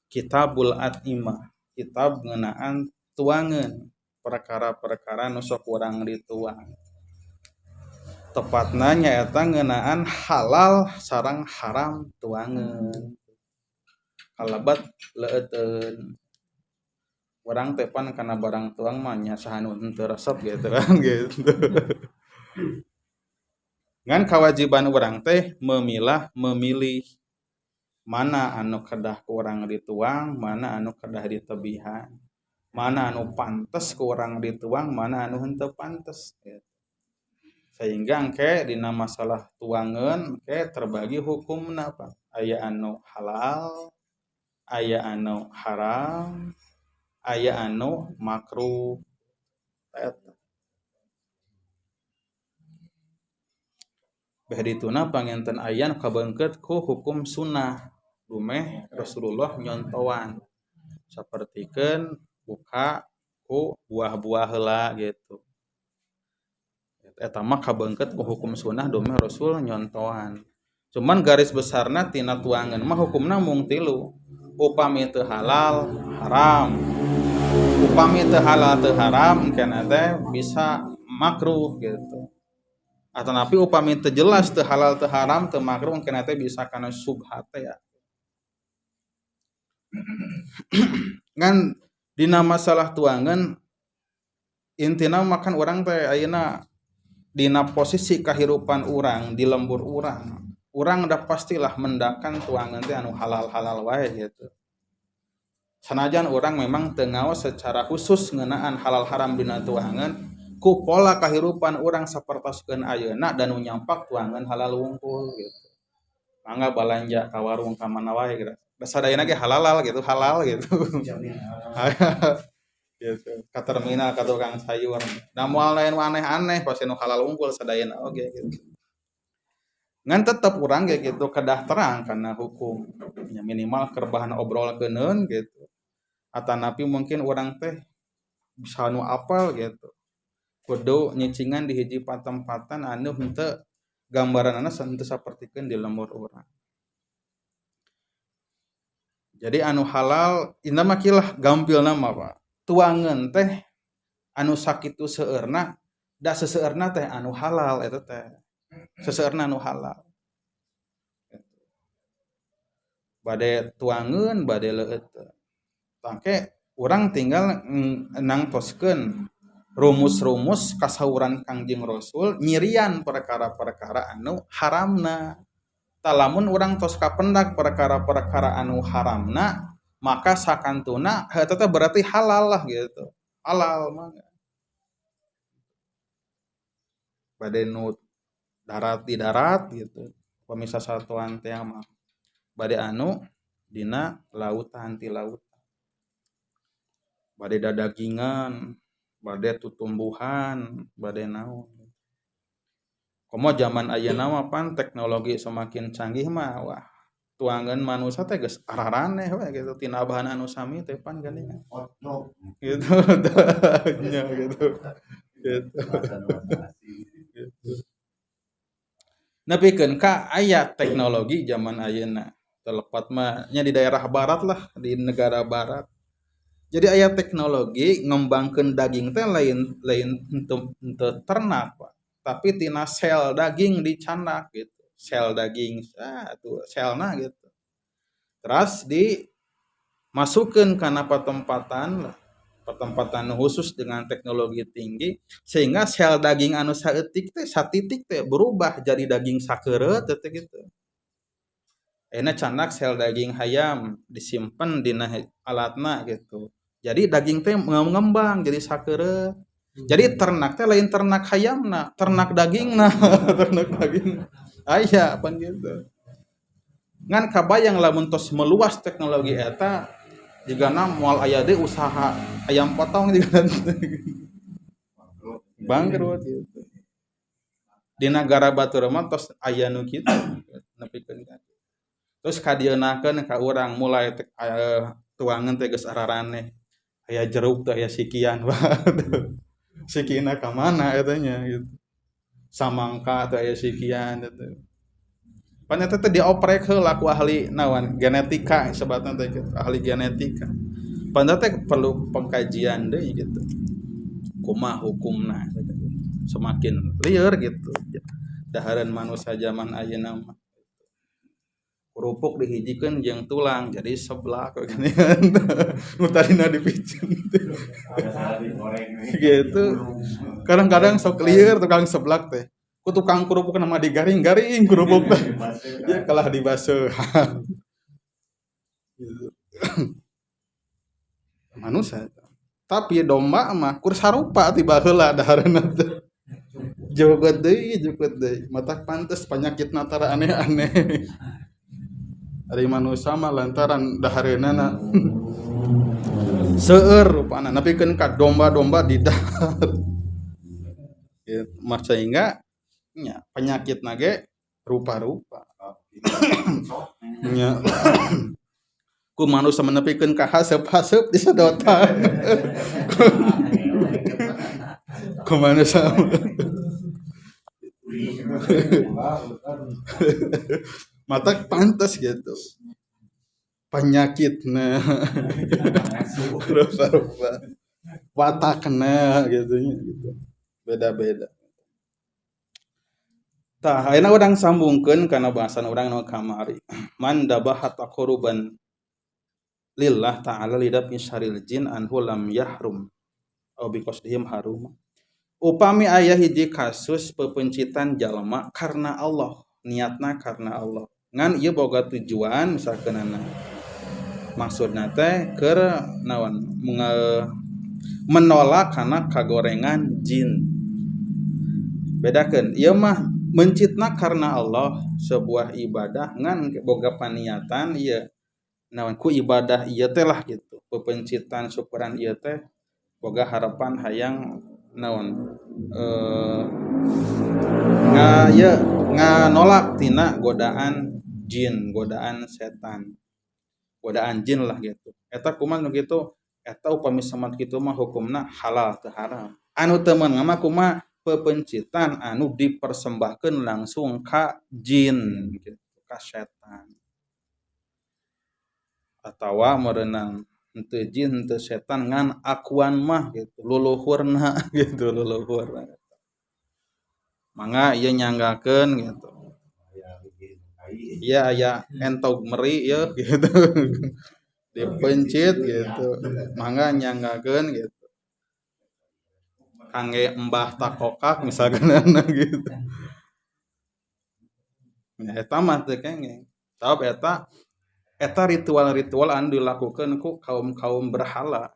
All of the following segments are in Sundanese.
Kitabul At'imah, kitab ngeunaan tuangeun, perkara-perkara nu sok urang dituang. Tepatna nyaeta ngeunaan halal sareng haram tuangeun. Kalebat leueuteun. Urang teh pan kana barang tuang mah nya saha nu henteu resep gitu kan gitu. Ngan kewajiban urang teh memilah, memilih mana anu kedah ku urang dituang, mana anu kedah ditebihan, mana anu pantes ku urang dituang, mana anu henteu pantes gitu. Sehingga engke dina masalah tuangeun engke terbagi hukumna apa? Aya anu halal, aya anu haram, aya anu makruh. Eta. Beh dituna panginten aya nu kabeungkeut ku hukum sunnah dumeh Rasulullah nyontoan sapertikeun buka ku buah-buah heula gitu. Eta mah kabeungkeut ku hukum sunnah dumeh Rasul nyontoan. Cuman garis besarna tina tuangan mah hukumna mung tilu. Upami teu halal haram. Upami teu halal teu haram engkena teh bisa makruh gitu. Atanapi upami teu jelas teu halal teu haram teu makruh engkena teh bisa kana subhat ya. Ngan dina masalah tuangan intina makan urang teh ayeuna dina posisi kahirupan urang di lembur urang, urang udah pastilah mendakan tuangan teh anu halal-halal wae gitu. Sanajan urang memang teu ngaos secara khusus ngeunaan halal haram dina tuangan, ku pola kahirupan urang sapertoskeun ayeuna dan nu nyampak tuangan halal wungkul gitu. Mangga balanja ka warung ka mana wae gitu. Da sadayana ge halal gitu, halal gitu. Gitu. Ka terminal ka tukang sayur. Da moal lain aneh-aneh pasti nu halal wungkul sadayana oge gitu. Ngan tetep urang ge gitu kedah terang karena hukum. Ya minimal keur bahan obrol keuneun gitu. Atanapi mungkin urang teh bisa nu apal gitu. Kudu nyicingan di hiji patempatan anu henteu gambaranana henteu sapertikeun di lembur urang. Jadi anu halal inna mah kilah gampilna mah Pak. Tuangeun teh anu sakitu seueurna da seseueurna teh anu halal eta teh. Seseueurna anu halal. Bade tuangeun bade leueut. Tangke urang tinggal nangtoskeun rumus-rumus kasauran Kangjeng Rasul nyirian perkara-perkara anu haramna. Talamun urang tos kapendak perkara-perkara anu haramna, maka sakantuna eta teh berarti halal lah gitu. Halal mah. Bade nu darat di darat gitu. Pamisa satuan teh mah. Bade anu dina lautan ti lautan. Bade dadagingan, bade tutumbuhan, bade naon. Komo zaman ayeuna mah pan teknologi semakin canggih mah wah tuangan manusia teh geus araraneh we gitu tina bahan anu sami teh pan geuningan. Gitu nya gitu. Gitu. Gitu. Nepikeun ka aya teknologi zaman ayeuna telepat mah nya di daerah barat lah, di negara barat. Jadi aya teknologi ngembangkeun daging teh lain lain henteu ternak Pak. Tapi tina sel daging dicandak gitu. Sel daging tuh selna gitu. Terus dimasukkeun kana patempatan lah. Patempatan khusus dengan teknologi tinggi sehingga sel daging anu saeutik teh satitik teh berubah jadi daging sakeureut teh gitu. Ayeuna candak sel daging hayam disimpen dina alatna gitu. Jadi daging teh ngembang jadi sakeureut. Jadi ternak teh lain ternak hayamna, ternak dagingna, ternak daging. Aya pan gitu. Ngan kabayang lamun tos meluas teknologi eta jigana moal aya deui usaha ayam potong jigana bangkrut gitu. Di nagara batur mah tos aya nu kitu nepikeun ka. Terus kadieunakeun ka urang mulai tuangan teh geus araraneh. Aya jeruk teh aya sikian sikina ka mana eta nya gitu. Samangka teh aya sikian gitu. Pan eta teh dioprek heula ku ahli naon genetika sebatna teh gitu, ahli genetika. Pan teh perlu pengkajian deui gitu. Kumaha hukumna gitu. Semakin lieur gitu. Dahareun manusia zaman ayeuna mah. Kerupuk dihijikeun jeung tulang jadi seblak gini kan. Nu tadina dipiceun gitu. Kadang-kadang sok lieur tukang seblak teh. Ku tukang kerupuk nama digaring-garing kerupuk teh. Ya kalah dibaseuhan. Gitu. Manusia. Tapi domba mah kur sarupa ti baheula dahareunna teh. Jogot deui, jogot deui. Matak pantes panyakitna tara aneh-aneh. Ari manusia mah lantaran dahareunana seueur rupana nepikeun ka domba-domba di dahar. Gitu. Mah sehingga nya penyakitna ge rupa-rupa. Nya ku manusia menepikeun ka haseup-haseup disedotan. Ku manusia mata pantas gitu penyakitna rupa-rupa watakna gitu gitu beda-beda. Tah ayeuna urang sambungkeun kana bahasan urang nu kamari man dabaha taqarruban lillah ta'ala lidab syaril jin anhu lam yahrum aw biqasdihim harum. Upami aya hiji kasus pepencitan jalma karena Allah, niatna karena Allah. Ngan ieu boga tujuan misalkeunana. Maksudna teh keur naon menolak kana kagorengan jin. Bedakeun, ieu mah mencitna karena Allah sebuah ibadah ngan boga paniatan ieu naon ku ibadah ieu teh lah gitu. Pepencitan syukuran ieu teh boga harapan hayang naon nganolak tina godaan jin, godaan setan, godaan jin lah gitu. Eta kumaha nu kitu? Eta upami samat kitu mah hukumna halal teu haram. Anu teu meunang mah kumaha pepencitan anu dipersembahkeun langsung ka jin gitu, ka setan. Atawa merenang henteu jin henteu setan ngan akuan mah gitu, luluhurna gitu, luluhurna. Mangga ieu nyanggakeun gitu. Iya aya entog meri ieu gitu. Dipencit gitu. Mangga nyanggakeun gitu. Kangge embah takokak misalkan gitu. Ya eta mah teu kenging. Sabab eta ritual-ritual anu dilakukeun ku kaum-kaum berhala.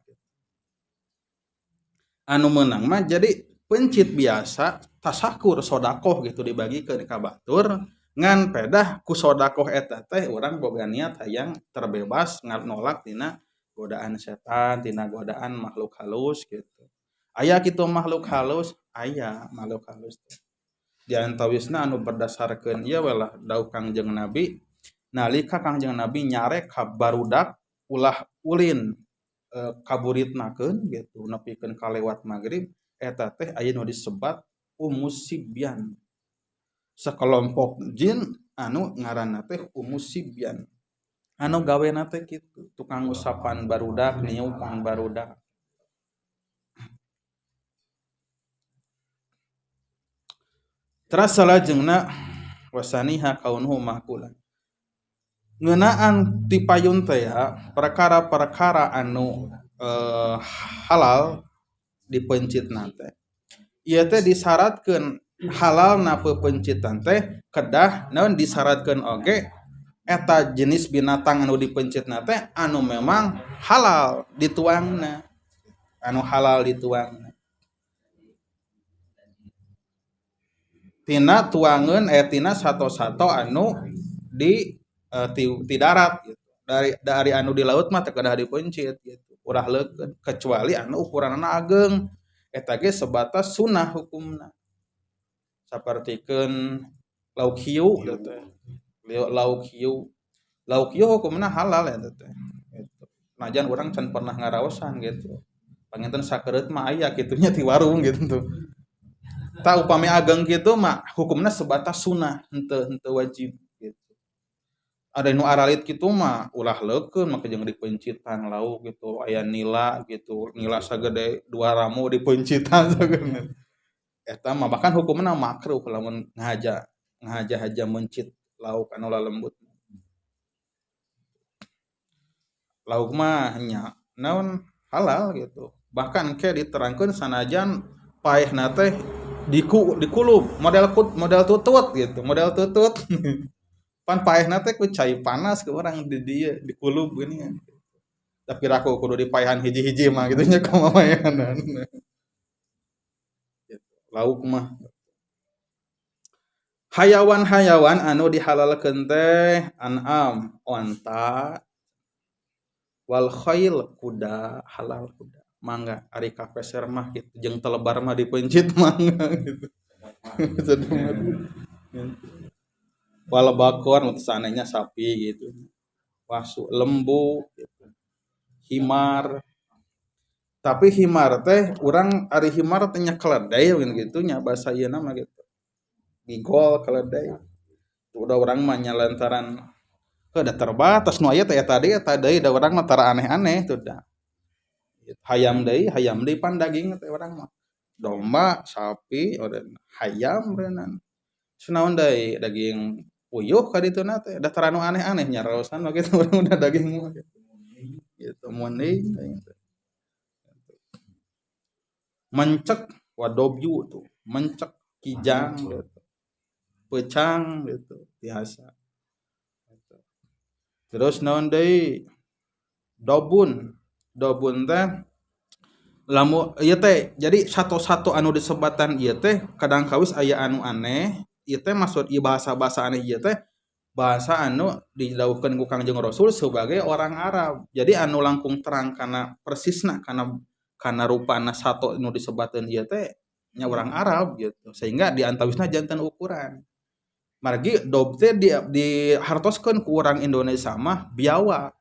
Anu meunang mah jadi pencit biasa tasakur sodakoh gitu dibagikeun ka batur ngan pedah ku sodakoh eta teh urang boga niat hayang terbebas nolak tina godaan setan, tina godaan makhluk halus gitu. Aya kitu makhluk halus, aya makhluk halus teh. Di antawisna anu berdasarkeun ieu we lah dawuh Kangjeng Nabi nalika Kangjeng Nabi nyarek ka barudak ulah ulin kaburitnakeun gitu nepikeun kalewat magrib eta teh aya nu disebat Ummus Sibyan. Sekelompok jin anu ngaranna teh Ummus Sibyan. Anu gawena teh kitu, tukang usapan barudak, niupan barudak. Teras salajengna wasaniha kaunuhu mahkulan. Ngeunaan ti payun teh ya, perkara-perkara anu halal dipencitna teh. Ieu teh disyaratkeun halalna pepencitan teh kedah naon disyaratkeun oge eta jenis binatang anu dipencitna teh anu memang halal dituangna. Anu halal dituangna. Tina tuangeun tina sato-sato anu di ti darat gitu. Dari anu di laut mah teu kedah dipencit gitu. Urah leukeun kecuali anu ukuranna ageng eta ge sebatas sunah hukumna. Sapertikeun lauk hiu gitu. Lauk hiu. Lauk hiu hukumna halal eta teh. Gitu. Najan urang can pernah ngaraosan gitu. Panginten sakereut mah aya kitunya ti warung gitu tuh. Tah upami ageng kitu mah hukumna sebatas sunah, henteu wajib gitu. Ada nu aralit kitu mah ulah leukeun make jeung dipeuncitan lauk gitu, aya nila gitu, nila sagede 2 ramu dipeuncitan sagede. Eta mah bahkan hukumna makruh lamun ngahaja-haja meuncit lauk anu lalembut. Lauk mah nya naon halal gitu. Bahkan ke diterangkeun sanajan paehna teh dikulub model tutut gitu, model tutut. Pan paehna teh ku cai panas ke orang di dieu dikulub geuning kan. Tapi raku kudu dipaehan hiji-hiji mah gitu nya kumaha. Lauk mah hayawan-hayawan anu dihalalkeun teh an'am onta wal khail kuda, halal kuda mangga ari kapeser mah gitu jeung telebar mah dipeuncit mangga gitu. Wal bakor sananya sapi gitu, wasu lembu gitu, himar. Tapi himar teh urang ari himar teh nya keledai gitu nya bahasa ieu mah gitu, gigol keledai. Udah urang mah nya lantaran udah terbatas nu aya teh eta deui da urang mah tara aneh-aneh tuh da. Hayam deui pan daging teh urang mah domba, sapi, hayam beunang. Sunaon deui daging puyuh ka dituna teh da tara nu aneh-aneh nya raosan mah kitu urang udah daging mah gitu. Gitu munding gitu. Mencek wadobyu tuh, mencek kijang gitu. Pecang gitu biasa. Terus naon deui dobun. Dobun teh lamu ieu teh jadi satu-satu anu disebatan ieu teh kadang kawis aya anu aneh ieu teh maksud ieu bahasa-bahasa aneh ieu teh bahasa anu didawuhkeun ku Kangjeng Rasul sebagai orang Arab. Jadi anu langkung terang kana persisna kana rupana satu anu disebateun ieu teh nya orang Arab gitu. Sehingga di antawisna janten ukuran. Margi dob teh dihartoskeun ku urang Indonesia mah biawak.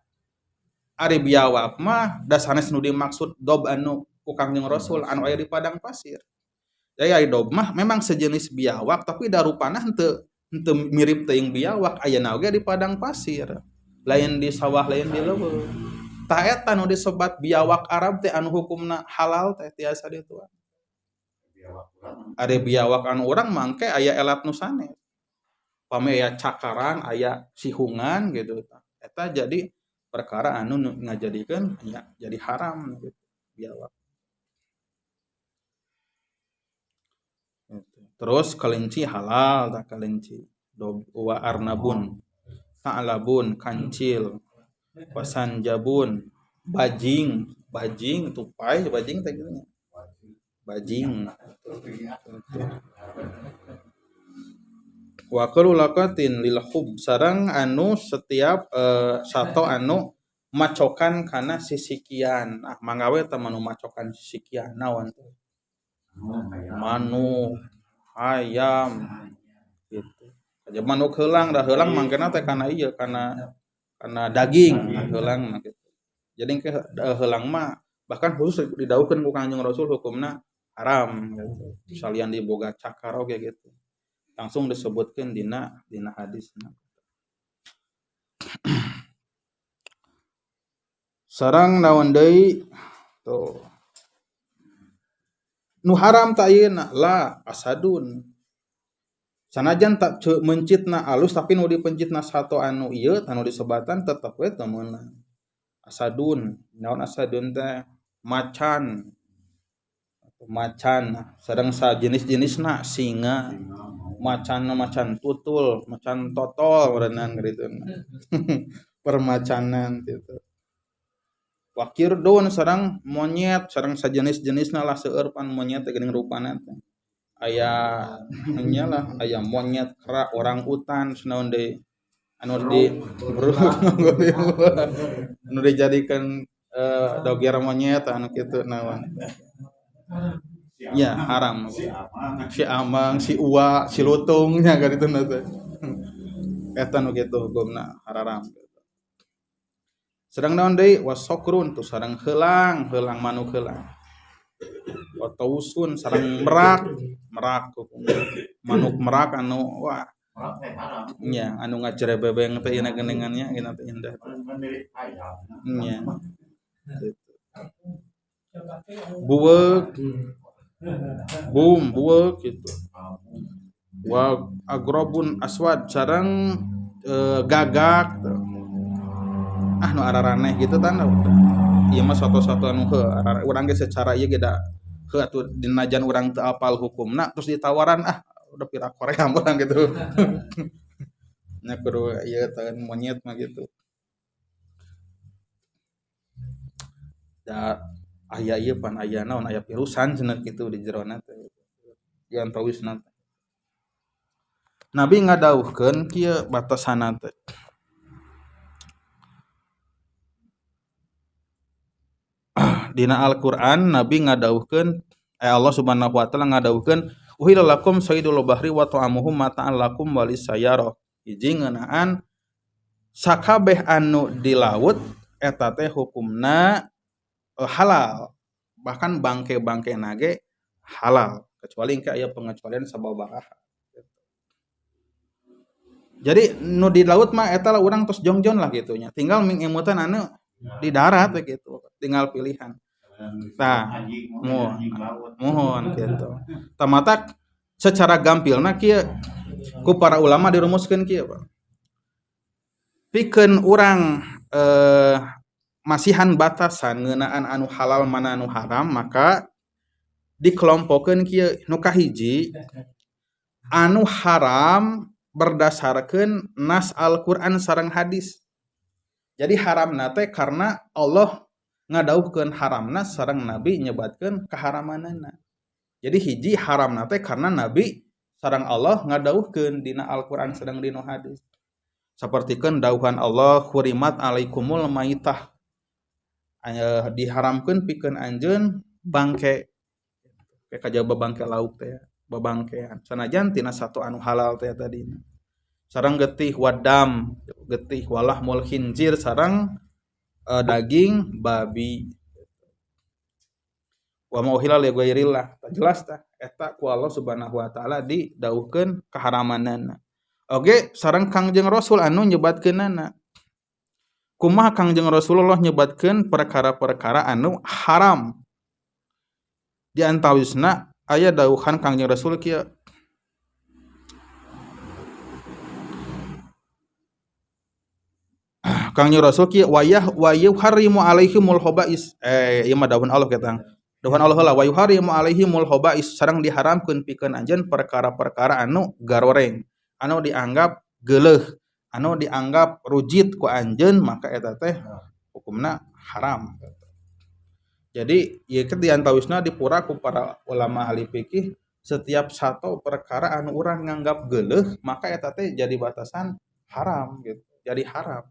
Ari biawak mah da sanes nu dimaksud dob anu ku Kangjeng Rasul anu aya di padang pasir. Jadi ari dob mah memang sejenis biawak tapi da rupana henteu mirip teuing biawak, ayana oge di padang pasir. Lain di sawah, lain di leuweung. Tah eta nu disebat biawak Arab teh anu hukumna halal teh tiasa dituang. Ari biawak anu urang mangke aya elat nu sanes. Pami aya cakaran, aya sihungan gitu. Eta jadi perkara anu ngajadikeun nya jadi haram gitu biawak. Terus kelinci halal tak kelinci. Wa arnabun, sa'labun, kancil, wasanjabun, bajing, bajing tupai, bajing teh kitu nya. Bajing. Wa kullu laqatin lil khub sareng anu setiap sato anu macokan kana sisikian. Ah mangga we teh manu macokan sisikian naon teh? Manuk, ayam gitu. Aja manuk heulang da heulang mangkena teh kana ieu kana daging heulang mah gitu. Jadi ke heulang mah bahkan khusus didawuhkeun ku Kangjeng Rasul hukumna haram gitu. Salian diboga cakar oge gitu. Langsung disebutkeun dina hadisna. Sareng naon deui tuh. Nu haram ta ayeuna la asadun. Sanajan tak mencitna alus tapi nu dipencitna sato anu ieu anu disebatan tetep we teu meunang. Asadun, naon asadun teh? Macan. Macan sareng sajenis-jenisna singa, macan macan tutul, macan totol berenang gitu. Permacanan gitu. Wakirdun sareng monyet, sareng sajenis-jenisna lah seueur pan monyet teh geuning rupana teh. Aya nya lah, aya monyet, kera, orang utan, sanaon deui anu di anu dijadikeun doger monyet anu kitu naon. Ya haram. Si amang, si uwa, si lutung nya ka ditu teh. Eta nu kitu hukumna haram. Sedang naon deui wasokrun tuh sareng heulang, heulang manuk heulang. Watausun sareng merak, merak manuk merak anu wah Nya anu ngajerebebeng teh ieu genengannya ieu teh indah. Nya. Gitu. Buweuk. Boom, buweuk gitu. Wa agrobun aswad sareng gagak. Ah nu araraneh gitu tan. Ieu mah soto-soto anu heuh urang ge secara ieu ge da heuh atuh dinajan urang teu apal hukumna terus ditawaran ah udah pira Korea urang gitu. Nya kudu ieu teh monyet mah gitu. Da aya ieu pan aya naon aya virusan cenah kitu di jerona teh. Di antawisna. Nabi ngadawuhkeun kieu batasanna teh. Dina Al-Qur'an Nabi ngadawuhkeun Allah Subhanahu wa taala ngadawuhkeun uhilla lakum saydul bahri wa ta'amuhu mata'an lakum walisayarah. Hiji ngeunaan sakabeh anu di laut eta teh hukumna halal. Bahkan bangke-bangke nage halal kecuali engke aya pengecualian sababaraha. Jadi nu di laut mah eta lah urang tos jongjon lah gitu nya. Tinggal mingemutan anu di darat we gitu. Tinggal pilihan. Tah, mohon gitu. Tamatak secara gampilna kieu ku para ulama dirumuskeun kieu, Pak. Pikeun urang masihan batasan ngeunaan anu halal mana anu haram maka dikelompokeun kieu nu kahiji anu haram berdasarkeun nas Al-Qur'an sareng hadis. Jadi haramna teh karena Allah ngadauhkeun haramna sareng Nabi nyebatkeun keharamanana. Jadi hiji haramna teh karena Nabi sareng Allah ngadauhkeun dina Al-Qur'an sareng dina hadis. Sapertikeun dauhan Allah hurimat alaikumul maitah. Diharamkeun pikeun anjeun bangke. Kajaba bangke lauk teh, babangkean. Sanajan tina satu anu halal teh tadina. Sareng getih wadam, getih walahmul khinzir sareng daging babi. Wa ma uhilla li ghairillah. Jelas tah eta ku Allah Subhanahu wa taala didauhkeun keharamanana. Oge sareng Kangjeng Rasul anu nyebatkeunana. Kumaha Kangjeng Rasulullah nyebatkeun perkara-perkara anu haram. Di antawisna aya dauhan Kangjeng Rasul kieu. Kangjeng Rasul kieu wayah wa yuharrimu alaihimul khaba'is. Ieu mah dawuhan Allah kieu tang. Dawuhan Allah heula wa yuharrimu alaihimul khaba'is sareng diharamkeun pikeun anjeun perkara-perkara anu garoreng, anu dianggap geuleuh, anu dianggap rujit ku anjeun maka eta teh hukumna haram. Jadi ieu teh diantawisna dipura ku para ulama ahli fikih setiap satu perkara anu urang nganggap geuleuh maka eta teh jadi batasan haram gitu. Jadi haram.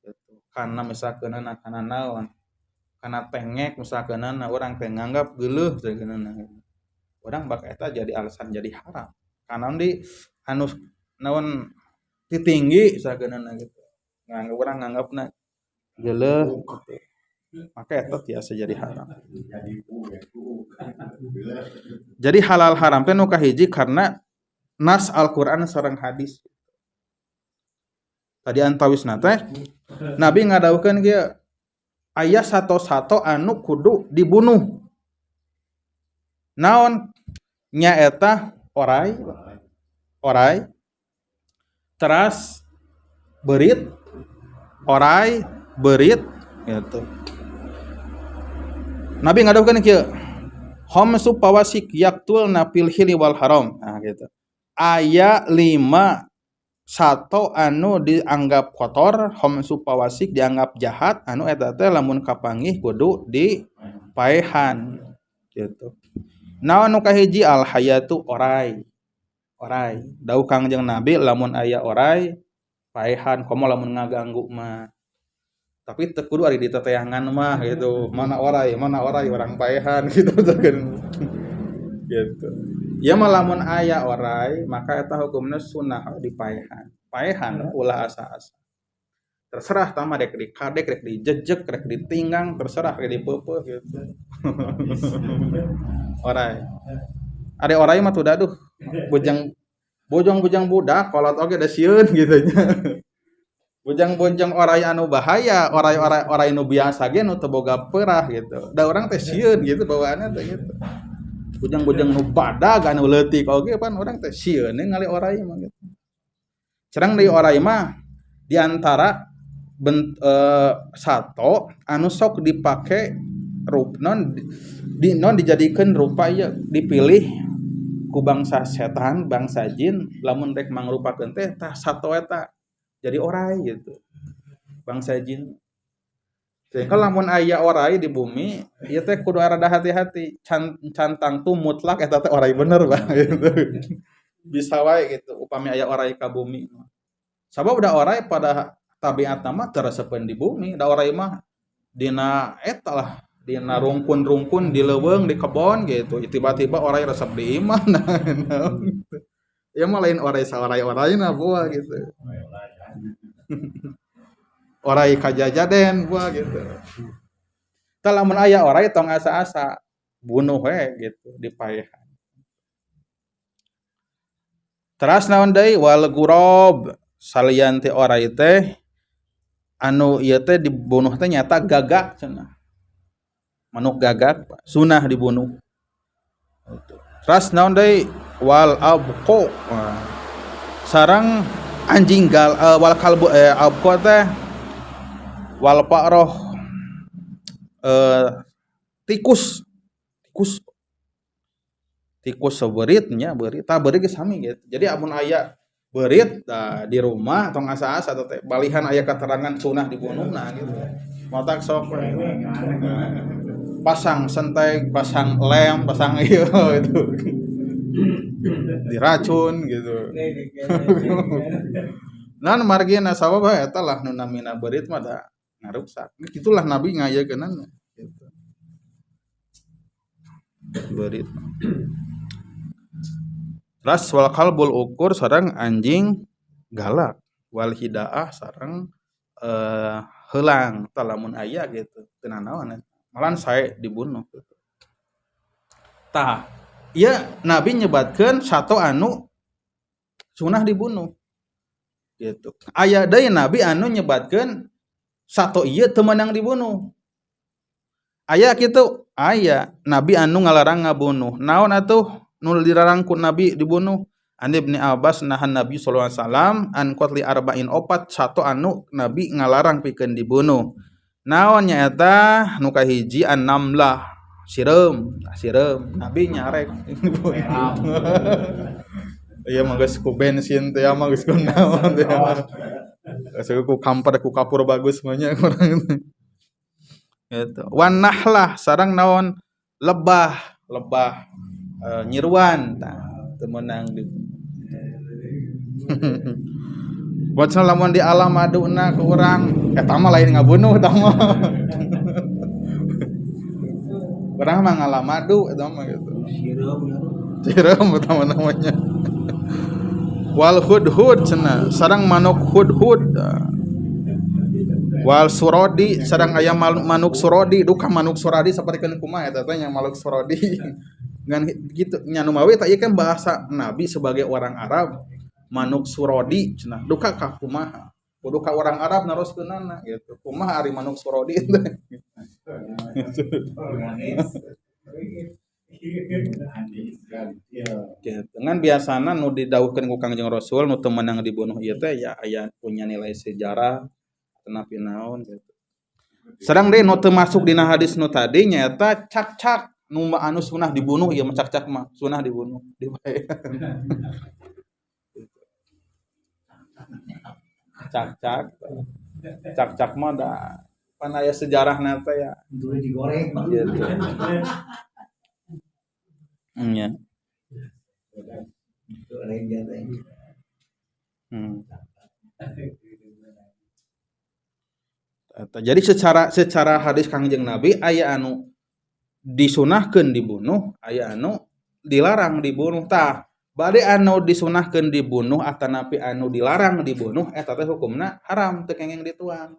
Gitu. Karena misalkeun kana naon? Kana tengek misalkeun urang teh nganggap geuleuh sageunana. Urang bak eta jadi alasan jadi haram. Karena di anu naon titinggi sageunana gitu. Nganggap urang nganggapna geuleuh gitu. Maka eta tiasa jadi haram. Jadi halal haram teh nu kahiji karena nas Al-Qur'an sareng hadis. Tadi antawisna teh Nabi ngadawuhkeun kieu aya sato-sato anu kudu dibunuh. Naon nyaeta orai, orai teras berit, orai berit gitu. Nabi ngadawuhkeun kieu khamsu fawasik yaqtulna fil hili wal haram. Nah gitu. Aya 5 sato anu dianggap kotor, khamsu fawasik dianggap jahat, anu eta teh lamun kapanggih kudu dipaehan gitu. Naon nu kahiji al hayatu orai. Orai. Dawuh Kangjeng Nabi lamun aya orai paehan komo lamun ngaganggu mah. Tapi teu kudu ari diteteangan mah gitu. Mana orai orang paehan gitu gitu. Ya mah lamun aya orai maka eta hukumna sunah dipaehan. Paehan ulah asa-asa. Terserah tah mah rek dikadek, rek dijejek, rek ditinggang, terserah rek dipeupeuh gitu. Orai. Ari orai mah tuh daduh bujang Bojong-bojong budak kolot oge da sieun gitu nya. Bojong-bojong oray anu bahaya, oray-oray oray nu biasa ge nu teu boga peurah gitu. Da urang teh sieun gitu bawaanna teh gitu. Bojong-bojong nu badag anu leutik oge pan urang teh sieun ningali oray mah gitu. Cerang deui oray mah di antara sato anu sok dipake rup non di non dijadikeun rupa ieu dipilih ku bangsa setan, bangsa jin lamun rek mangrupakeun teh tah sato eta jadi oray gitu. Bangsa jin. Sehingga lamun aya oray di bumi ieu teh kudu rada hati-hati, cantang tu mutlak eta teh oray bener bah gitu. Bisa wae gitu upami aya oray ka bumi. Sabab da oray pada tabiatna mah teu resepeun di bumi, da oray mah dina eta lah, dina rungkun-rungkun di leuweung di kebon gitu. Tiba-tiba oray resep di imah nah. Ya mah lain oray saoray-orayna buah gitu. Oray kajajaden buah gitu. Tah lamun aya oray tong asa-asa bunuh we gitu dipaehan. Teras naon deui wal gurob salian ti oray teh anu ieu teh dibunuh teh nyata gagak cenah. Manuk gagak sunah dibunuh. Teras naon deui wal abqo sarang anjing gal wal kalbu abqo teh wal pa'roh tikus tikus tikus seberitnya beurit tah beurit ge sami gitu. Jadi amun aya beurit tah di rumah tong asa-asa teh balihan aya keterangan sunah dibunuhna gitu. Matak sok pasang senteg, pasang lem, pasang ieu itu. Diracun gitu. Nah margina sabab eta lah nu namina beurit mah da ngaruksak. Itulah Nabi ngayekeunana gitu. Beurit. Ras wal kalbul ukur sareng anjing galak, wal hidaah sareng heulang tah lamun aya gitu teu nanaon malahan sae dibunuh gitu. Tah ieu Nabi nyebatkeun sato anu sunah dibunuh gitu. Aya deui Nabi anu nyebatkeun sato ieu teu meunang dibunuh. Aya kitu, aya Nabi anu ngalarang ngabunuh. Naon atuh nu dilarang ku Nabi dibunuh? An Ibni Abbas nahan Nabi sallallahu alaihi wasallam an qatli arba'in opat sato anu Nabi ngalarang pikeun dibunuh. Naon nyaeta nu kahiji an-namlah sireum, sireum Nabi nyarek. Iya mah geus ku bensin teh mah geus ku naon teh. Geus ku kamper ku kapur bagus mah nya urang teh. Gitu. Wan nahlah sareng naon lebah, lebah nyiruan tah teu meunang di. Bocah lamun di alam maduna ku urang eta mah lain ngabunuh eta mah. Urang mah ngalam madu eta mah gitu. Sireum eta mah namanya. Wal hudhud cenah sareng manuk hudhud. Wal suradi sareng aya manuk suradi, duka manuk suradi sapertikeun kumaha eta teh nya manuk suradi. Ngan gitu nya nu mawi tah ieu kan bahasa Nabi sebagai orang Arab manuk suradi cenah duka ka kumaha. Kudu ka orang Arab naroskeunana gitu. Kumaha ari manuk suradi teh. Gitu. Ngan biasana nu didawuhkeun ku Kangjeng Rasul nu teu meunang dibunuh ieu teh ya aya punya nilai sejarah tenapi naon gitu. Sareng deui nu teu masuk dina hadis nu tadi nyaeta cak-cak nu anu sunah dibunuh ieu mah cak-cak mah sunah dibunuh dibae. Cak-cak. Cak-cak mah da pan aya sejarahna teh ya. Dulu digoreng gitu. Nya. Jadi secara hadis Kangjeng Nabi aya anu disunahkeun dibunuh, aya anu dilarang dibunuh. Tah, bade anu disunahkeun dibunuh atanapi anu dilarang dibunuh eta teh hukumna haram teu kenging dituang.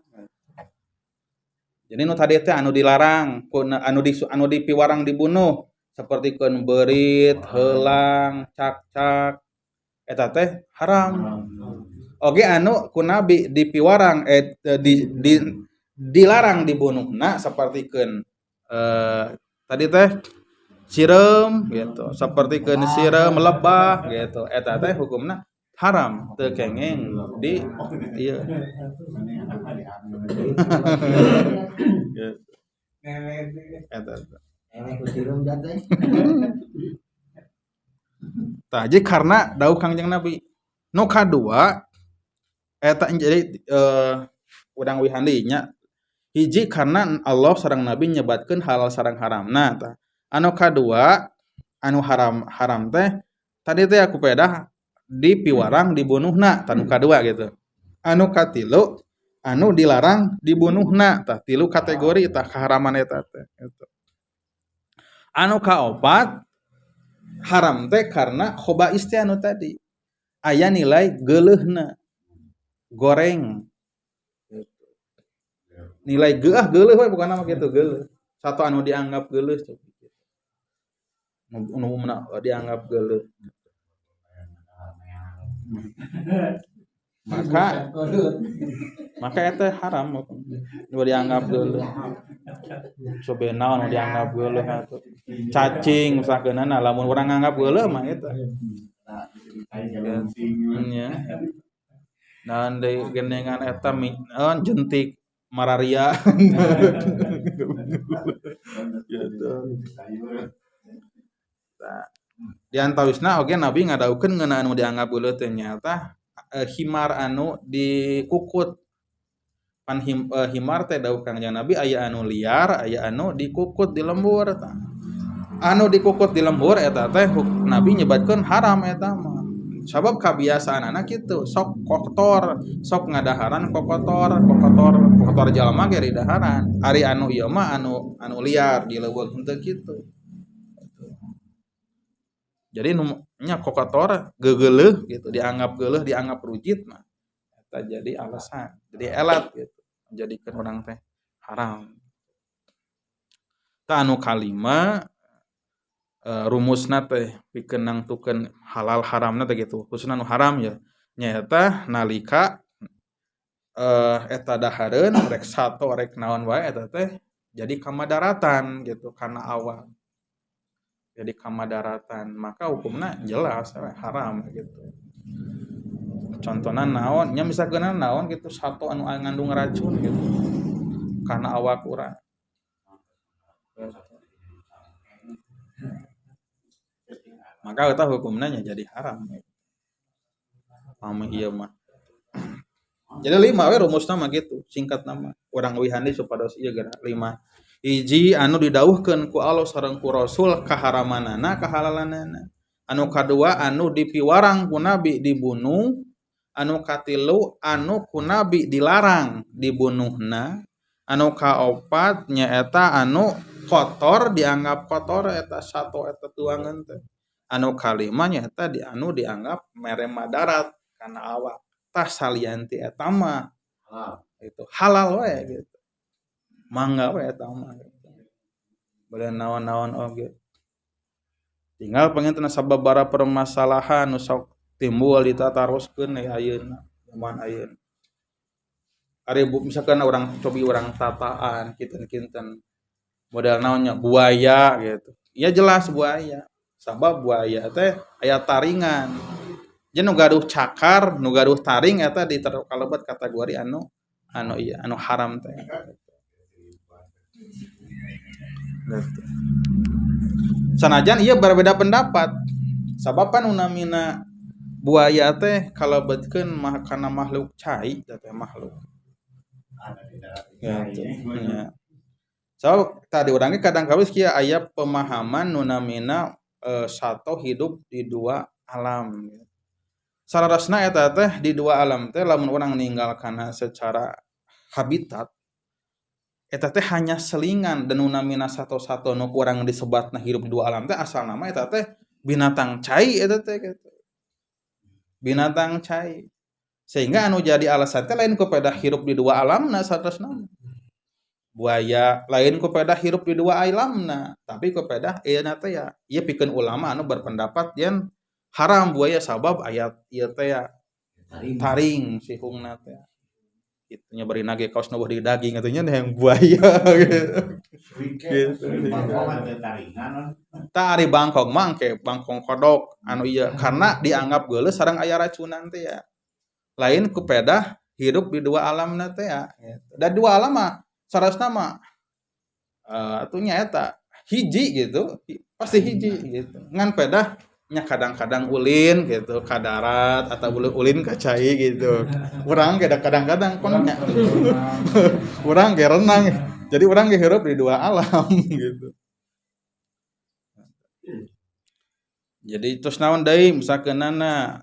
Jadi nu tadi teh anu dilarang, anu dipiwarang dibunuh sapertikeun beurit, heulang, cak-cak. Eta teh haram. Oge anu ku Nabi dipiwarang di dilarang dibunuhna sapertikeun tadi teh sireum gitu, sapertikeun sireum lebah gitu. Eta teh hukumna haram teu kengeng di ieu. Eta. Tah jadi karena dawuh Kangjeng Nabi. Nu kadua eta jadi urang wihandi nya hiji karena Allah sareng Nabi nyebatkeun halal sareng haramna tah. Anu kadua anu haram haram teh tadi teh aku pedah dipiwarang dibunuhna tah nu kadua gitu. Anu katilu anu dilarang dibunuhna tah tilu kategori tah keharaman eta teh gitu. Anu kaopat haram teh karena khobais teh anu tadi aya nilai geuleuhna goreng gitu. Nilai geah geuleuh we bukan nama gitu geuleuh. Satu anu dianggap geuleuh tuh. Nu dianggap geuleuh. Maka eta haram nu dianggap geuleuh. Sobena nu dianggap geuleuh atuh. Cacing misalkeunana lamun urang nganggap geuleuh mah eta. Nya. Naon deui genengan eta naon jentik mararia. Gitu. Tah. Di antawisna oge Nabi ngadawuhkeun ngeunaan nu dianggap geuleuh teh nyaeta himar anu dikukut. Pan himar teh dawuh Kangjeng Nabi aya anu liar, aya anu dikukut di lembur tah. Anu dikukut di lembur eta teh Nabi nyebatkeun haram eta mah. Sabab kabiasaanana kitu, sok kotor, sok ngadaharan kokotor, kokotor, kokotor jalma ge didaharan. Ari anu ieu mah anu anu liar di leuweung henteu kitu. Jadi nu nya kokotor gegeuleuh gitu, dianggap geuleuh, dianggap rujit mah eta jadi alasan, jadi elat gitu, menjadikeun urang teh haram. Tah anu kalima rumusna teh pikeun nangtukeun halal haramna teh gitu, khususna nu haram ya nyaeta nalika eta dahareun rek sato rek naon wae eta teh jadi kamadaratan gitu kana awak. Jadi kamadaratan maka hukumna jelas haram gitu. Contohna naon nya misalkeun naon gitu sato anu ngandung racun gitu kana awak urang. Maka eta hukumna nya jadi haram. Pami ieu mah. Jadi lima we rumusna mah gitu, singkat nama. Urang wihandi supados ieu geura lima. Hiji anu didawuhkeun ku Allah sareng ku Rasul kaharamanana kahalalanana. Anu kadua anu dipiwarang ku Nabi dibunuh. Anu katilu anu ku Nabi dilarang dibunuhna. Anu kaopat nyaeta anu kotor dianggap kotor eta sato eta tuangan teh. Anu kalima nyaeta di anu dianggap mere madarat kana awak. Tah salianti eta mah itu halal we gitu. Mangga we eta mah gitu. Bade naon-naon oge. Tinggal panginten sababaraha permasalahan nu sok timbul ditataroskeun ayeuna zaman ayeuna. Ari misalkan orang cobi orang tataan kinten-kinten model naonnya buaya gitu. Ya jelas buaya. Sabab buaya teh aya taringan. Jeung nu gaduh cakar, nu gaduh taring eta kalebet kategori anu anu ieu anu haram teh. Gitu. Sanajan ieu berbeda pendapat. Sabab pan unamina buaya teh kalebetkeun mah kana makhluk cai teh makhluk. Gitu. Ya. So tadi urangnya kadang kawis kieu aya pemahaman nu namina sato hidup di dua alam. Salarasna eta teh di dua alam teh lamun urang ninggalkana secara habitat eta teh hanya selingan dan nu namina sato-sato nu kurang disebatna hidup di dua alam teh asal nama eta teh binatang cai eta teh gitu. Binatang cai. Sehingga anu jadi alasan teh lain kepada hirup di dua alamna saterusna. Buaya lain kepada hirup di dua alamna, tapi kepada ieu na teh ya ieu pikeun ulama anu berpendapat yen Haram buaya sabab ayat ieu teh ya taring sihungna teh. Kitu nya bari nage kaos nu di daging atuh nya yang buaya gitu. Gitu. Tah ari bangkong mah engke bangkong kodok anu ieu karena dianggap geuleuh sareng aya racunan teh ya. Lain ku pedah hidup di dua alamna teh ya gitu. Da dua alam mah sarasna mah atuh nya eta hiji gitu, pasti hiji gitu. Ngan pedah nya kadang-kadang ulin gitu ka darat atau ulin ka cai gitu. Urang ge kadang-kadang kono nya. Urang ge renang. Jadi urang ge hirup di dua alam gitu. Jadi terus naon deui misalkeunana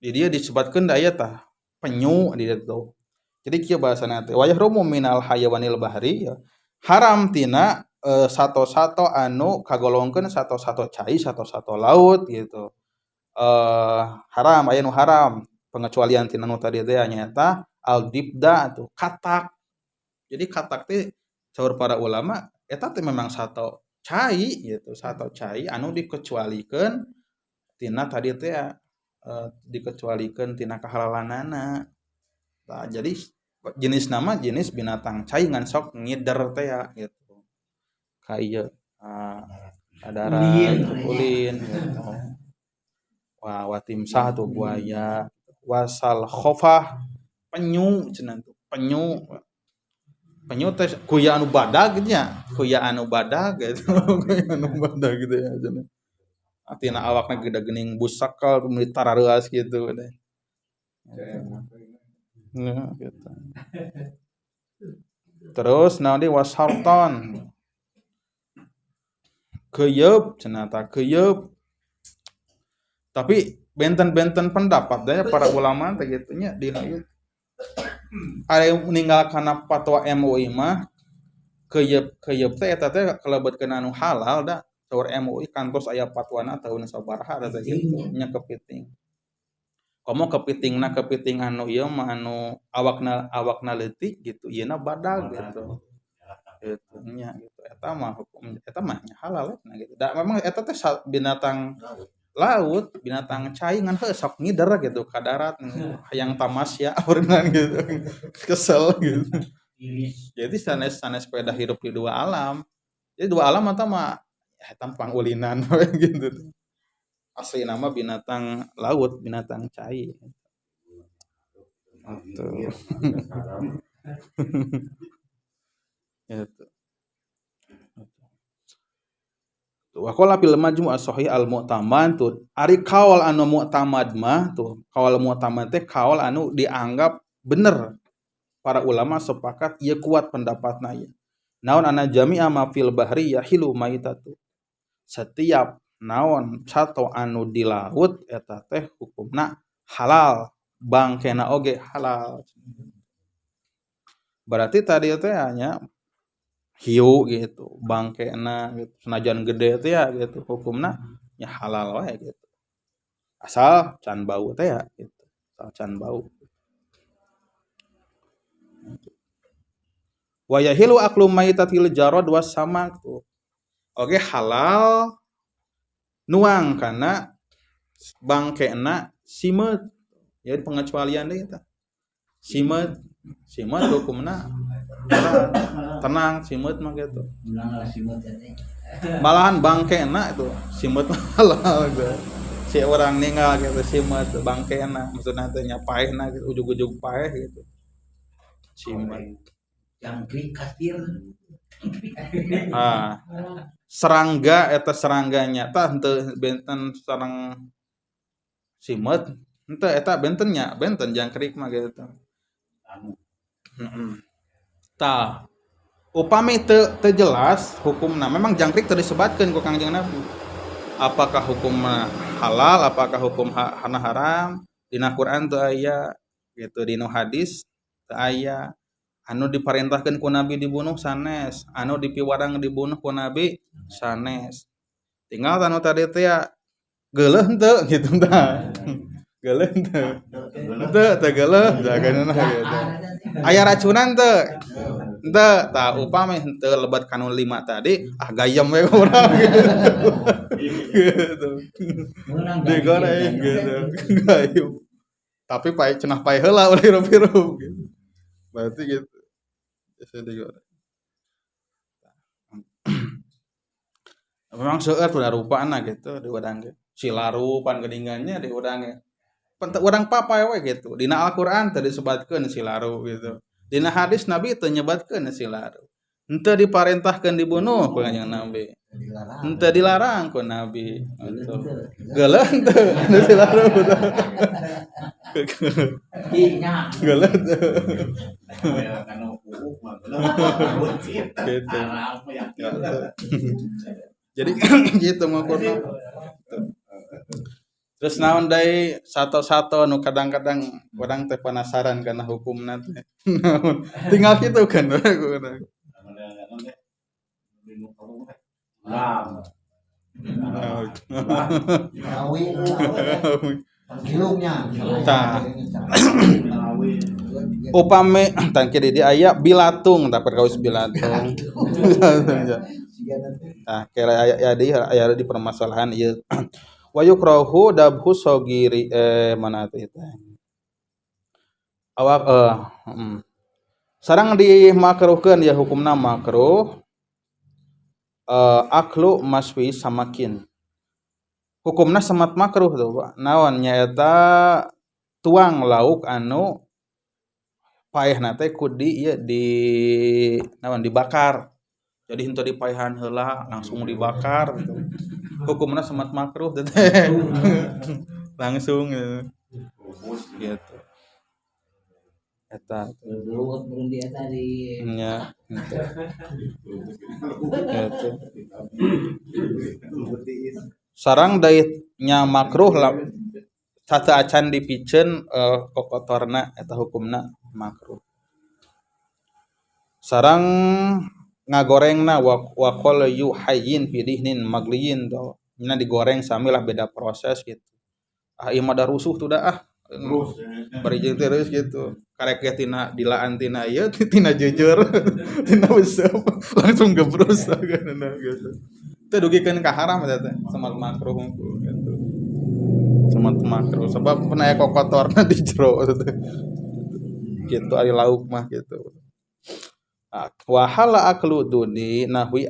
di dieu disebutkeun da aya tah penyu di dieu tuh. Jadi kieu bahasana teh wa yahrumu minal hayawanil bahri ya. Haram tina sato-sato anu kagolongkeun sato-sato cai, sato-sato laut gitu. Haram aya nu haram pengecualian tina nu tadi teh nyaeta al-dibda tuh katak. Jadi katak teh saur para ulama eta teh memang sato cai gitu, sato cai anu dikecualikeun tina tadi teh dikecualikeun tina kahalalanana. Nah, jadi jenis nama jenis binatang cai ngan sok ngider teh ya gitu. Ka ieu darat ulin gitu. Wah, watimsah tuh buaya, wasal khofah penyu cenah tuh, penyu. Penyu teh kuya anu badag gitu nya, kuya anu badag gitu. Kuya anu badag gitu ya cenah. Atina awakna gede geuning busakal meuli tarareuas gitu deh. Nah, gitu. Terus naon deui wasarton. Keyeup cenah tah keyeup. Tapi benten-benten pendapat deh para ulama teh kitu nya dina ieu. Aya meninggal kana fatwa MUI mah keyeup teh eta teh kalebetkeun anu halal da. Saur MUI kantos aya fatwana tahun sabaraha teh kitu nya kepiting. Komo kepitingna kepiting anu ieu mah anu awakna leutik gitu ieuna badag gitu. Gitu nya gitu. Eta mah hukum eta mah nya halal nah gitu. Da memang eta teh binatang laut, binatang cai ngan heuh sok ngider gitu ka darat hayang tamasya berenang gitu. Kesel gitu. Jadi sanes-sanes pedah hirup di dua alam. Jadi dua alam eta mah eta pangulinan gitu. Asli nama binatang laut, binatang cai. Gitu. Gitu. Wa qala fil majmu' as-sahih al-mu'tamad tuh ari kaul anu mu'tamad mah tuh kaul mu'tamad teh kaul anu dianggap bener para ulama sepakat ieu kuat pendapatna ieu. Naon anna jami'a ma fil bahri yahilu maitatu. Setiap naon sato anu di laut eta teh hukumna halal, bangkena oge halal. Berarti tadi teh hanya hiu gitu, bangkena gitu, senajan gede teh ya gitu, hukumna nya halal wae gitu. Asal can bau teh ya gitu, asal can bau. Wa yahilu aklu maitatil jarad was samak tuh. Oke halal nuang kana bangkena simeut. Jadi pengecualian deui eta. Simeut, simeut hukumna tenang simeut mah gitu. Malahan bangkena itu simeut halal gitu. Si orang ninggal gitu simeut bangkena maksudna teh nya paehna gitu ujug-ujug paeh gitu. Simeut. Jangkrik kasir. Ah. Serangga eta serangganya tah henteu benten sareng simeut henteu eta bentennya benten jangkrik mah gitu. Tah upami teu jelas hukumna memang jangkrik teu disebatkeun ku Kangjeng Nabi. Apakah hukumna halal apakah hukum hana haram dina Quran teu aya gitu dina hadis teu aya. Anu diparentahkeun ku Nabi dibunuh sanes, anu dipiwarang dibunuh ku Nabi sanes. Tinggal anu tadi teh ya geuleuh henteu gitu tah. Geuleuh teu? Teu, teu geuleuh, jaganana gitu. Aya racunan teu? Henteu, tah upami henteu lebat kanu 5 tadi, ah gayem we urang gitu. Gitu. Digoreng gitu. Gayem. Tapi pae cenah pae heula ulah hirup-hirup gitu. Berarti gitu. Bisa digoreng. Memang seueur udah rupana gitu di urang ge. Silaru pan geuningannya di urang ge. Pan urang papae we gitu. Dina Al-Qur'an teu disebatkeun silaru gitu. Dina hadis Nabi teu nyebatkeun silaru. Henteu diparentahkeun dibunuh ku Kanjeng Nabi. Henteu dilarang ku Nabi. Gitu. Geuleuh henteu silaru. Geuleuh teu. Gitu. Jadi gitu ngukurna. Terus naon deui sato-sato nu kadang-kadang urang teh penasaran kana hukumna teh. Naon? Tinggal kitu kan we urang. Tah. Upami tangki di aya bilatung tah perkawis bilatung. Tah kira aya aya di aya di permasalahan ieu. Wa yukrahu dabhu sogiri mana teh teh. Awak Sareng dimakruhkeun ya hukumna makruh aklu maswi samakin. Hukumna semat makruh tuh Pak. Naon nyaeta tuang lauk anu paehna teh ku di ieu di naon dibakar. Jadi henteu dipaehan heula langsung dibakar gitu. Hukumna semat makruh teh. Langsung gitu. Gitu. Eta Gelut mun dia tadi. Nya gitu. Gitu. Sarang deui nya makruh lah sateuacan dipiceun kokotorna eta hukumna makruh. Sarang ngagorengna wa qala yuhayyin fi dihnin magliyin to. Nya digoreng samilah beda proses gitu. Ah ieu mah da rusuh tuh da ah. Bari jeung terus gitu. Karek ge tina dilaan tina ieu tina jujur tina useup langsung gebrus gitu. Teu dugikeun ka haram eta teh semat makruh hungkul gitu. Semat makruh sebab pun aya kokotorna di jero teh. Gitu ari lauk mah gitu. Wa hala aklu duni nahwi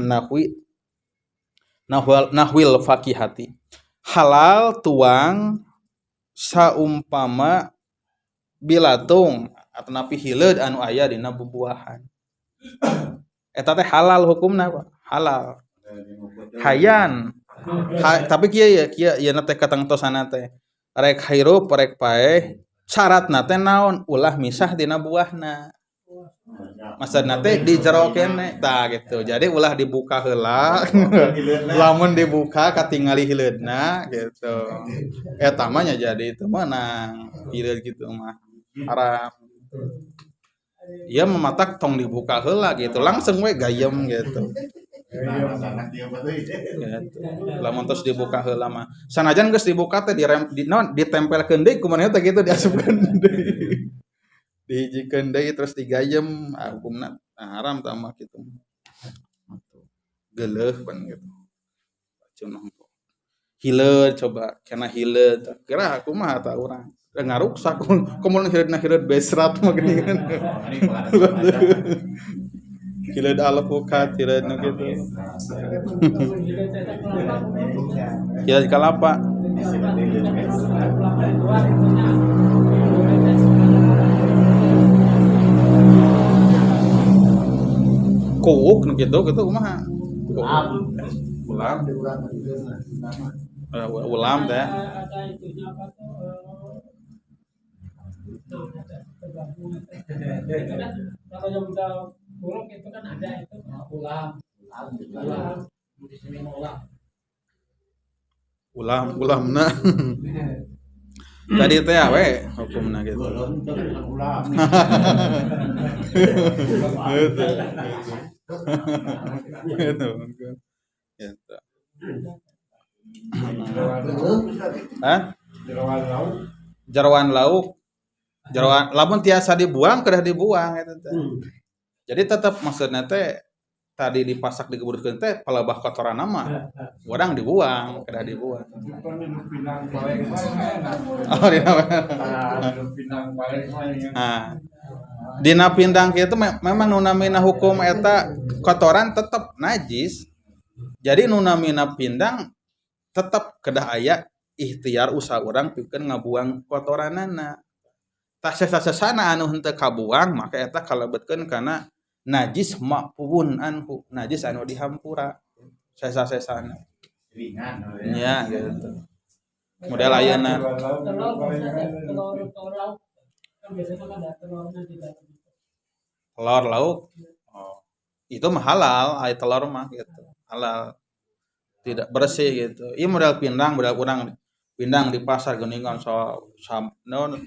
nahwi nahwil fakihati. Halal tuang saumpama bilatung atau napi hileud anu aya dina bubuahan. Eta teh halal hukumna Pak, halal. Hayan. Tapi kieu ya, kieu ieu teh katangtosana teh. Rek hirup rek paeh, syaratna teh naon? Ulah misah dina buahna. Maksudna teh di jero kene tah gitu. Jadi ulah dibuka heula. Lamun dibuka katingali hileudna gitu. Eta mah nya jadi teu meunang hileud gitu mah. Haram. Ieu mematak tong dibuka heula gitu. Langsung we gayem gitu. Gitu. Lamun tos dibuka heula mah. Sanajan geus dibuka teh direm di naon ditempelkeun deui kumaha teh gitu diasupkeun deui. Dihijikeun deui terus digayem ah hukumna haram tah mah kitu. Geuleuh pan gitu. Cenah hileud coba kana hileud kira kumaha tah urang. Ngaruksak komo hileudna hileud besrat mah geuningan. Hileud alpukat hileud nu kitu. Hileud kalapa. Kuuk nu kitu kitu kumaha? Ulam. Ulam teh. Ada itunya apa tuh? Itu kan kalau yang udah buruk itu kan ada itu ulam. Ulam. Di sini mau ulam. Ulam, ulamna. Tadi teh we hukumna gitu. Ulam. Gitu. Gitu. Gitu. Hah? Jeroan lauk. Jeroan lauk. Jeroan lamun tiasa dibuang kedah dibuang eta teh. Jadi tetap maksudna teh tadi dipasak digeburkeun teh palebah kotoran mah urang dibuang, kedah dibuang. Pinang balik mah enak. Oh, dina pinang balik mah. Nah. Dina pindang kitu memang nu namina hukum eta kotoran tetep najis. Jadi nu namina pindang tetep kedah aya ikhtiar usaha urang pikeun ngabuang kotoranana. Tah sesa-sesana anu henteu kabuang maka eta kalebetkeun kana najis ma'fuun anhu, najis anu dihampura sesa-sesana. Ringan. Nya gitu. Model ayeuna. Telur telur lauk. Kan biasanya kan ada telurnya di dalam. Telur lauk. Oh. Itu mah halal, ai telur mah gitu. Halal. Tidak bersih gitu. Ieu model pindang, model urang pindang di pasar geuningan naon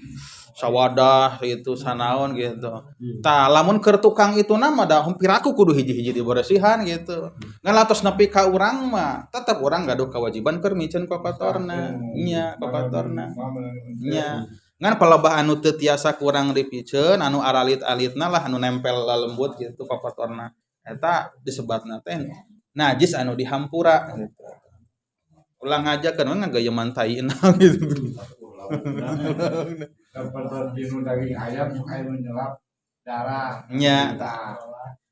sawadah gitu sanaon gitu. Tah lamun keur tukang itu nama da piraku kudu hiji-hiji diberesihan gitu. Ngan latos nepi ka urang mah tetep urang gaduh kewajiban keur miceun kokotorna. Nya kokotorna. Nya. Ngan palebah anu teu tiasa kurang dipiceun anu aralit-alitna lah anu nempel lembut gitu kokotorna. Eta disebatna teh najis anu dihampura gitu. Ulang aja kan ngagayeman taina gitu. Seperti dinu daging ayam aya menyelap darah. Nya.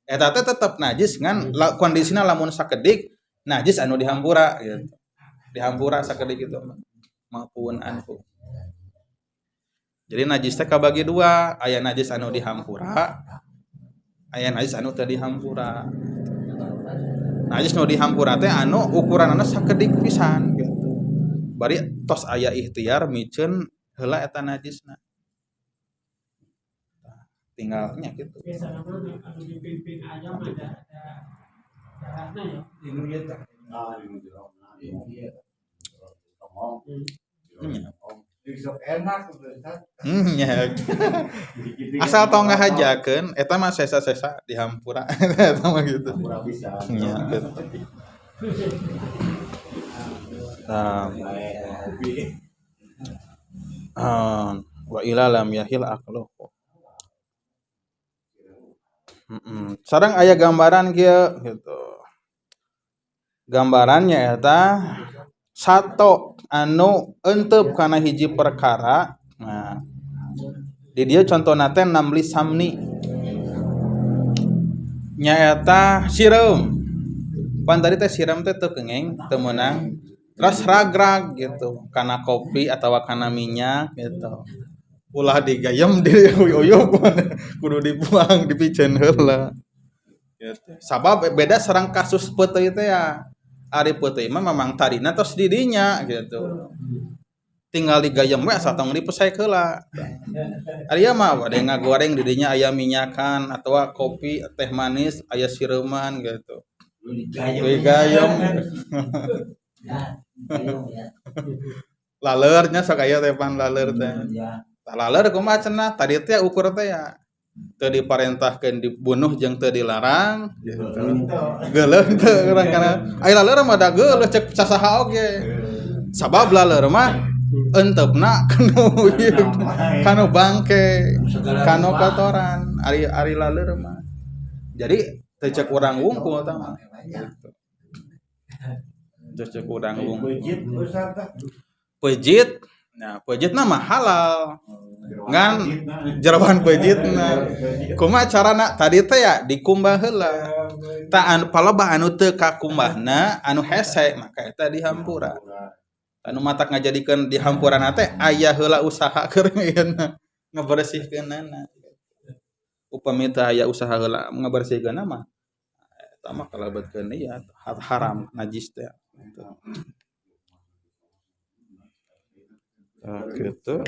Eta teh tetep najis ngan kondisina lamun sakedik najis anu dihampura gitu. Dihampura sakedik gitu maupun anhu. Jadi najis teh kabagi dua, aya najis anu dihampura, aya najis anu teu dihampura. Najis nu dihampura teh anu ukuranana sakedik pisan gitu. Bari tos aya ikhtiar miceun heula eta najisna. Tinggalnya gitu. Biasanya mah anu dipimpin ayam ada darahna ya. Ini ieu teh. Ah, ini jerona. Iya. Sok enak Ustaz. Nya. Asal tong ngahajakeun eta mah sesa-sesa dihampura eta mah gitu. Hampura bisa. Nya gitu. Nah, wa ila lam yahil aqluhu. Sareng aya gambaran kieu gitu. Gambarannya eta sato anu enteup kana hiji perkara. Nah, di dieu contona teh namli samni. Nyaeta sireum. Pan tadi teh sireum teh teu kengeng, teu meunang. Terus ragrag gitu, kana kopi atawa kana minyak gitu. Ulah digayem diuyup kudu dibuang dipiceun heula. Gitu. Sabab beda sareng kasus peuteuy teh ya. Ari peuteuy mah memang tadina tos di dinya gitu. Tinggal digayem we asa tong dipesek heula. Ari ieu mah bade ngagoreng di dinya aya minyakan atawa kopi teh manis aya sireuman gitu. Digayem. Lalernya sok aya teh pan laler teh. Tah laler kumaha cenah tadi teh ukur teh ya. Teu diparentahkeun dibunuh jeung teu dilarang gitu. Geuleuh teu urang kana. Ai laler mah da geuleuh cek sasaha oge. Sabab laler mah enteupna kanu ieu, kanu bangke, kanu kotoran, ari ari laler mah. Jadi teu cek urang wungkul tah mah. Gitu. Teu cek urang wungkul. Pejit Ustaz tah. Pejit, nah pejitna mah halal. Ngan jeroan pejitna. Kumaha carana? Tadi teh ya dikumbah heula. Tah anu palebah anu teu kakumbahna, anu hese maka eta dihampura. Anu matak ngajadikeun dihampurana teh aya heula usaha keur ieuna ngabersihkeunana. Upami teu aya usaha heula ngabersihkeunna mah eta mah kalebetkeun ieu haram najis teh. Tah kitu.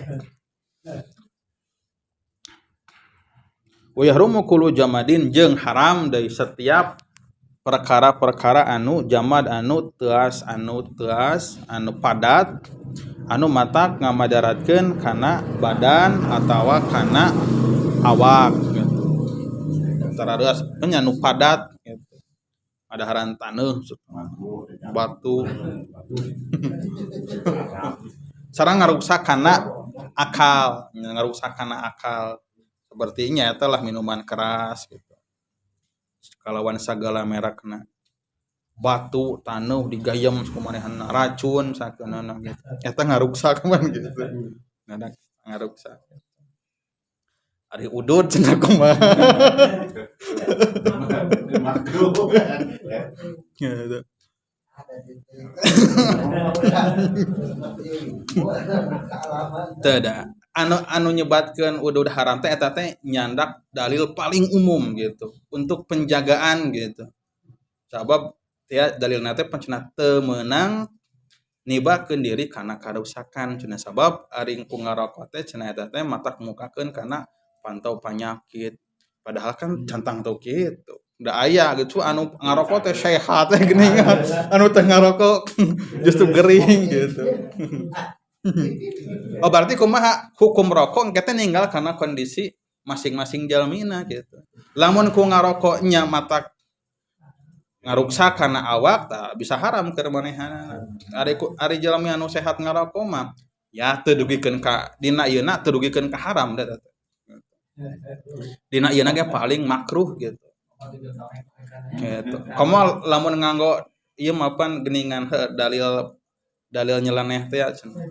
Wa yahrumu kullu jamadin jeung haram deui setiap perkara-perkara anu jamad anu teas anu padat anu matak ngamadaratkeun kana badan atawa kana awak gitu. Tarareas nya anu padat gitu. Adaharan taneuh batu. Sareng ngaruksak kana akal, ngaruksak kana akal. Sepertinya eta lah minuman keras gitu. Kalawan sagala merekna. Batu, taneuh digayem kumanehna, racun sakeunana gitu. Eta ngaruksak man gitu. Ngadak ngaruksak. Ari udud cenah kumaha. Makruh. Gitu. Teu da. Anu nyebatkeun udud haram teh eta teh nyandak dalil paling umum gitu untuk penjagaan gitu. Sabab tia dalilna teh cenah teu meunang nibakeun diri kana karusakan cenah, sabab ari ku ngarokok teh cenah eta teh matak mukakeun kana pantau penyakit. Padahal kan cantang teu kitu. Da aya gitu anu ngarokok teh sehat teh geuningan, anu teu ngarokok justru gering gitu. Oh berarti kumaha hukum rokok engke teh ninggal kana kondisi masing-masing jalmina gitu. Lamun ku ngarokoknya matak ngaruksak kana awak tah bisa haram keur manehna. Ari jalmi anu sehat ngarokok mah ya teu dugikeun ka dina ieuna teu dugikeun ka haram da teh. Dina ieuna ge paling makruh gitu. Gitu. Komo lamun nganggo ieu mah pan geuningan heuh dalil nyeleneh teh cenah.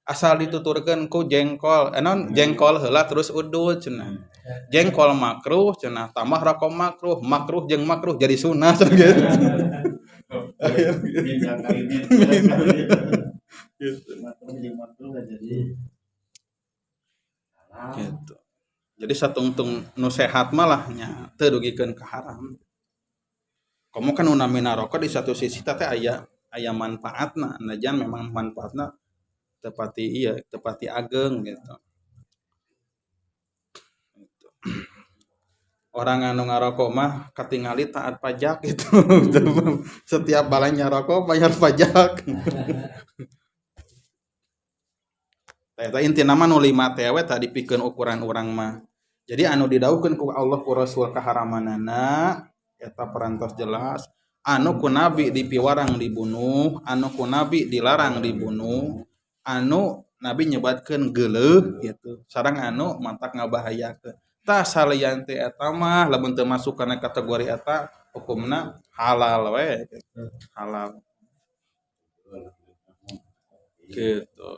Asal dituturkeun ku jengkol, naon jengkol heula terus udud cenah. Jengkol makruh cenah, tambah rokok makruh, makruh jeung makruh jadi sunah cenah gitu. Gitu. Jadi satungtung nu sehat malah nya teu dugikeun ka haram. Komo kan nu namina rokok di satu sisi teh aya manfaatna, najan memang manfaatna tepati iya, tepati ageng gitu. Gitu. Orang anu ngarokok mah katingali taat pajak gitu. Setiap balanya rokok bayar pajak. Eta intina mah nu 5 teh we tadi pikeun ukuran urang mah. Jadi anu didauhkeun ku Allah ku Rasul kaharamanana eta perantos jelas. Anu ku Nabi dipiwarang dibunuh, anu ku Nabi dilarang dibunuh, anu Nabi nyebatkeun geuleuh gitu. Sareng anu matak ngabahayakeun. Tah salian teh eta mah lamun teu masuk kana kategori eta hukumna halal we gitu. Halal. Gitu.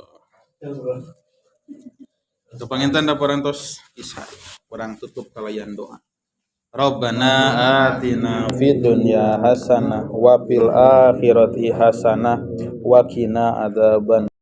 Itu panginten da parantos isya. Urang tutup kalayan doa. Rabbana atina fid dunya hasanah wa fil akhirati hasanah wa qina adzaban.